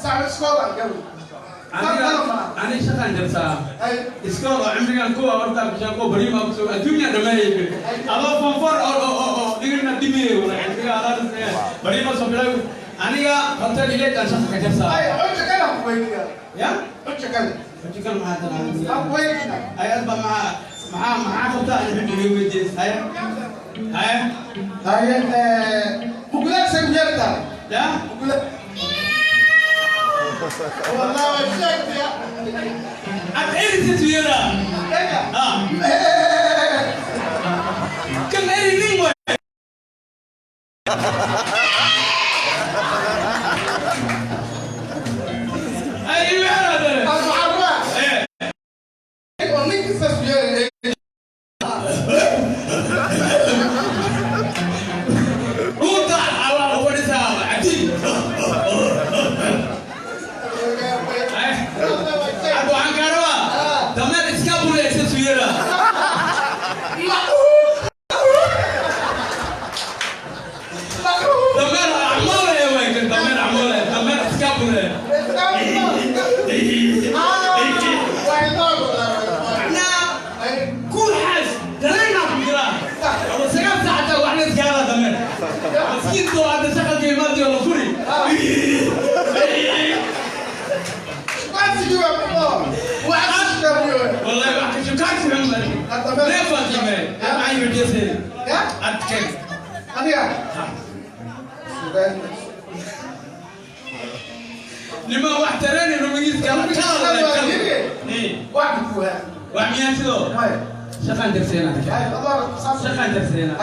Saaxiib, iskool aan galno. Aniga ani shaqaan jartaa. Iskool oo cimrigan kuwa horta bishaan kuwa bariima kusoo adduunya dhameeyay adoo form four oo dhigina dhimiyey wala cimriga adaa bariima soo bilay. Aniga hotel ileed aan shaqa ka jartaa. Ay, xujo kale aan ku weydiiyaa. Ya. Xujo kale. Xujo kale maxaa aan tanaa? Ku weydiinaa. Ay, adba maxaa qabtaa? Ani xujo iga weydiiyey. Haya, haya. Haye, mukulaal say u yeertaa? Ya. Mukulaal. Wallah, way sheegtay. Ad erisa tuyada. Ega. Ah, kan eri nin way. Ay, imeera. Aan waxaan rabaa oo nin kasta su yeeray. Runta ala fadhisaa cajiib. Ad waxaan kaa rabaa dameer iska buleysa tuyada. Dameer acmoole way kan, dameer acmoole, dameer iska bule. Macnaa kuuxaas dareenaa ku jira ama 9 saac taa waxna iskaala dameer maskiinto hadda shaqalka imaadiyo la furi. Wallahi wax ka shukaansi xun neefaa qiimee maxaa yujese adkay. Aniga Nima wax tareeni rumigiis kala kala. Wax miyaa sidoo shaqaan jarseena, shaqaan jarseena.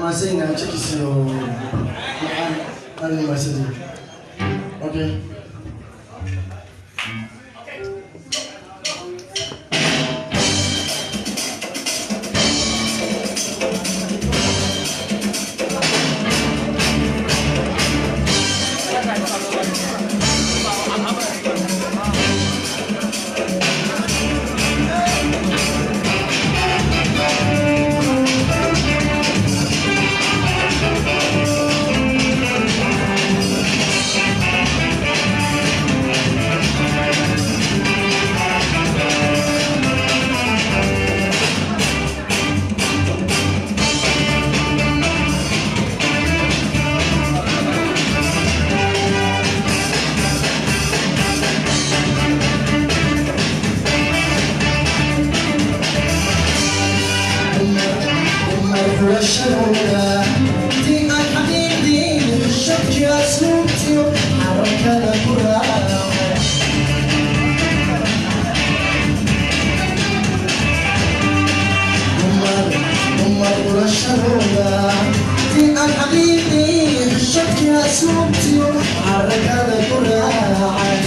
Mahadsanyihin jidkiisa oo macaan, aad u mahadsanyihin. Okay. Xarakada ku raacay. Dumar xulashadooda ti aan xaqiiqdii xishadkii asluubtiyo xarakada ku raacay.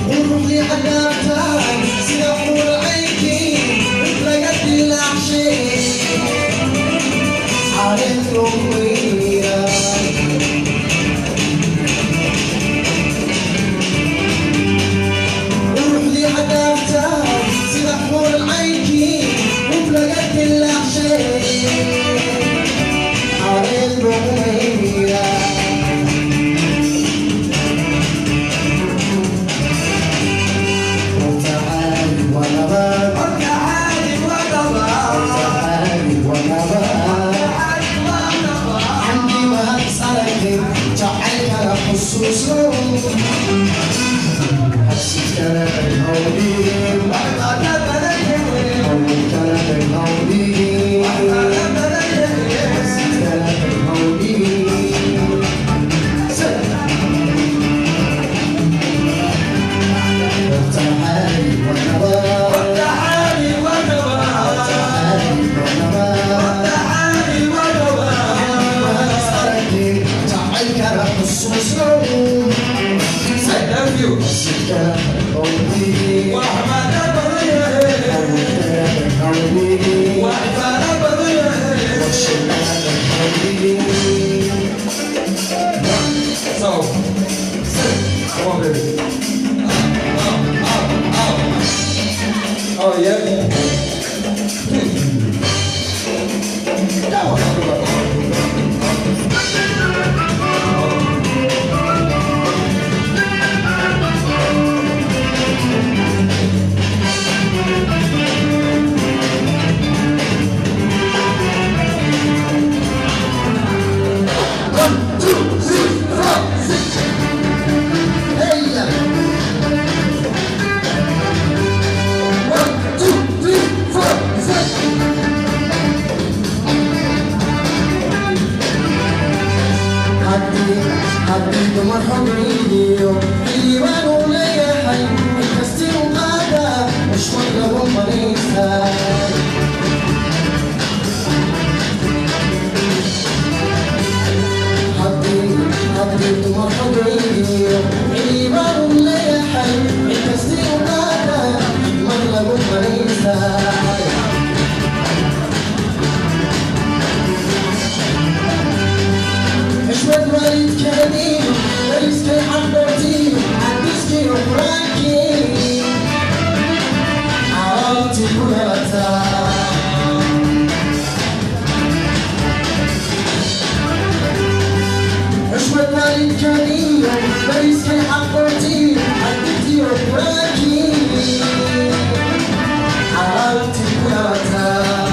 Quruxdii xadaabtahay sida xuur caynkii mid laga dilaacshay xaalin loogu weyraa. Quruxdii xadaabtahay sida xuur caynkii mid laga dilaacshay xaalin loogu weyraa. وتعالي ونبات، وتعالي ونبات، عندي ما أسألك جعلك خصوصا حسيت كلام الهولي كلام الهولي، حسيت كلام الهولي. تعالي ونبات، تعالي ونبات، جعلك خصوصا حسيت كلام الهولي كلام الهولي. Dumar xogaydiyo xiibaan u leeyahay, inkastii u qaada xushmad lagu manaystaa. Haddii dumar xogaydiyo xiibaan u leeyahay, inkastii u qaada xikmad lagu manaystaa. Xushmad waalidkeedii, dariskay xaqdoortii, xadiiskii qur-aankii carabtii ku dhalataa. Xushmad waalidkeedii, dariskay xaqdoortii, xadiiskii qur-aankii carabtii ku dhalataa.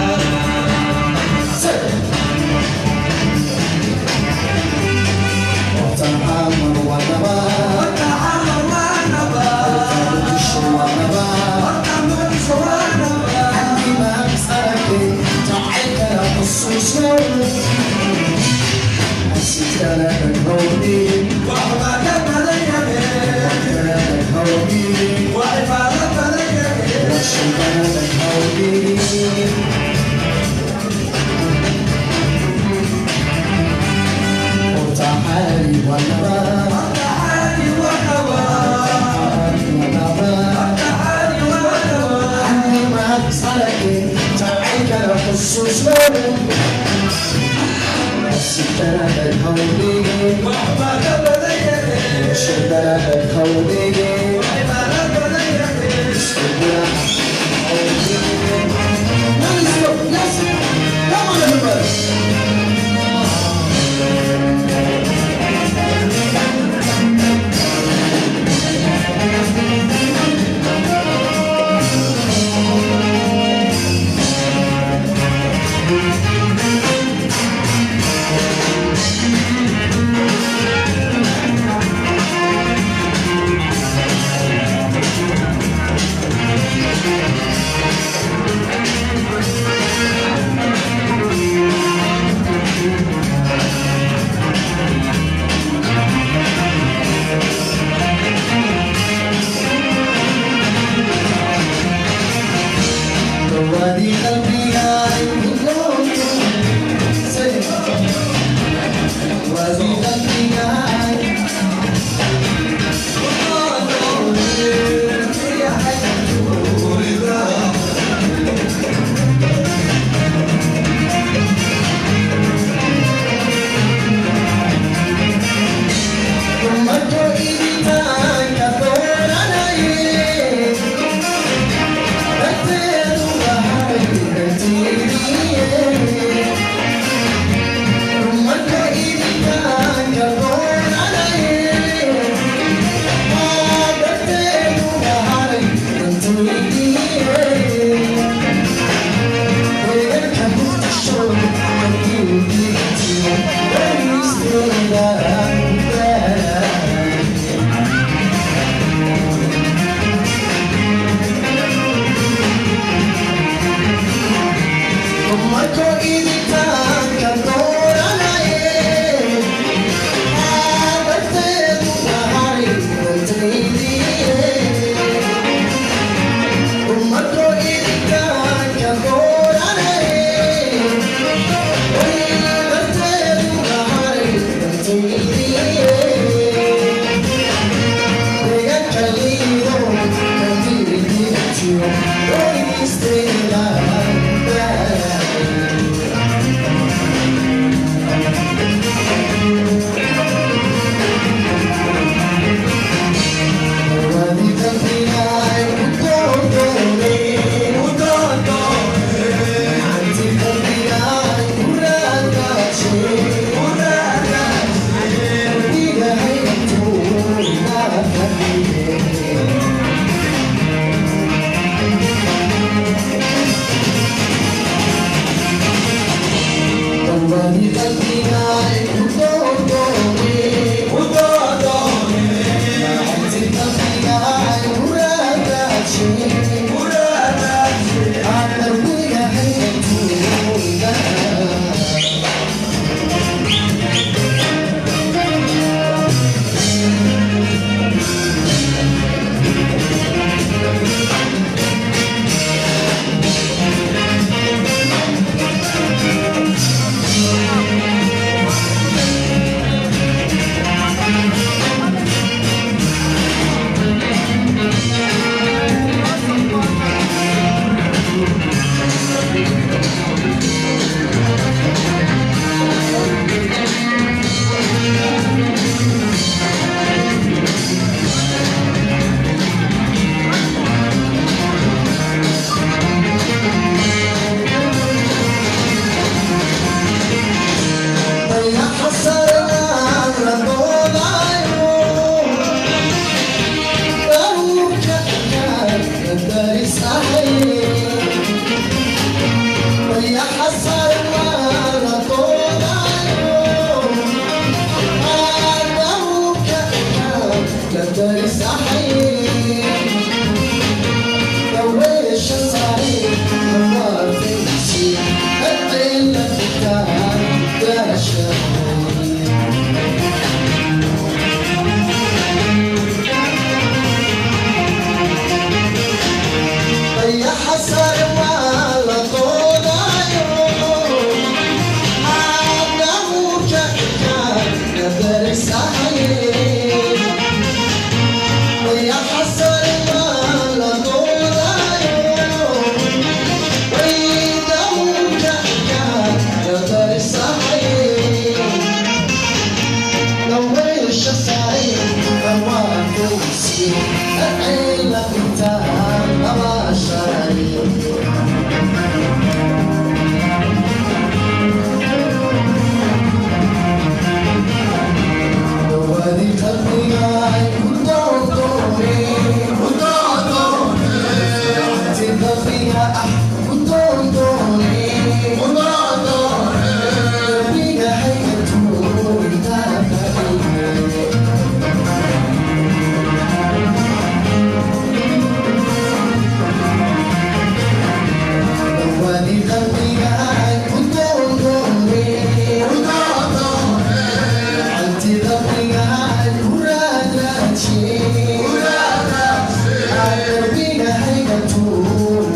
Come on, everybody. وادي قلبي وادي قلبي. Dayaxa sare waa la doodayo, aadawka la darisaxay. Daweesha sare hawaafaysi, hadayla fitaan daashay. Dayaxa sare waa la doodayo, aadawka la darisaxay. Dayaxa sare waa la doodayo, waydawka la darisaxay. Daweesha sare hawaafaysi, hadayla fitaan dabaashay. Dawadii qalbiga ay ku doondooneen, inti qalbiga ah ku doondooneen, qalbiga hayga tuurintaa fadhiye. Dawadii qalbiga ay ku doondooneen, inti qalbiga ay ku raadaajeen, qalbiga hayga tuur.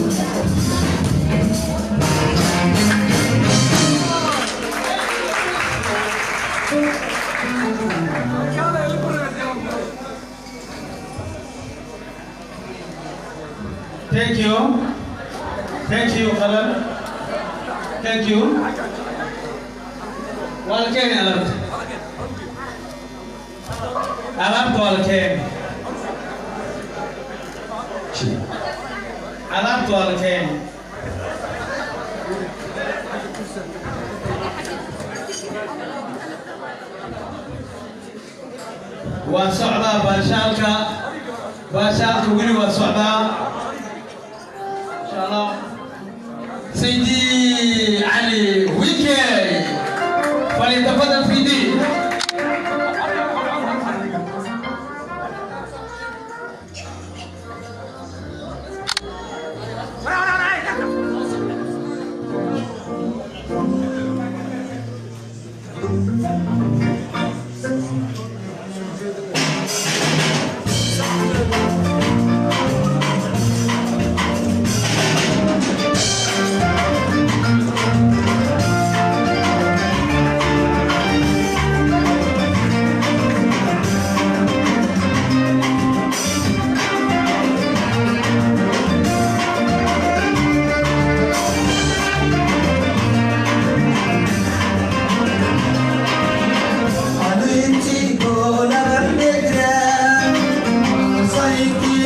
Thank you. Thank you, Khalal. Thank you. Waa la keenay alaabta. Alaabta waa la keenay. Alaabta waa la keenay. Waa socdaa baashaalka. Baashaalka weli waa socdaa. Insha Allah. سيدي علي ويكي، فليتفضل سيدي. Anuinti bola bernegra, saiki.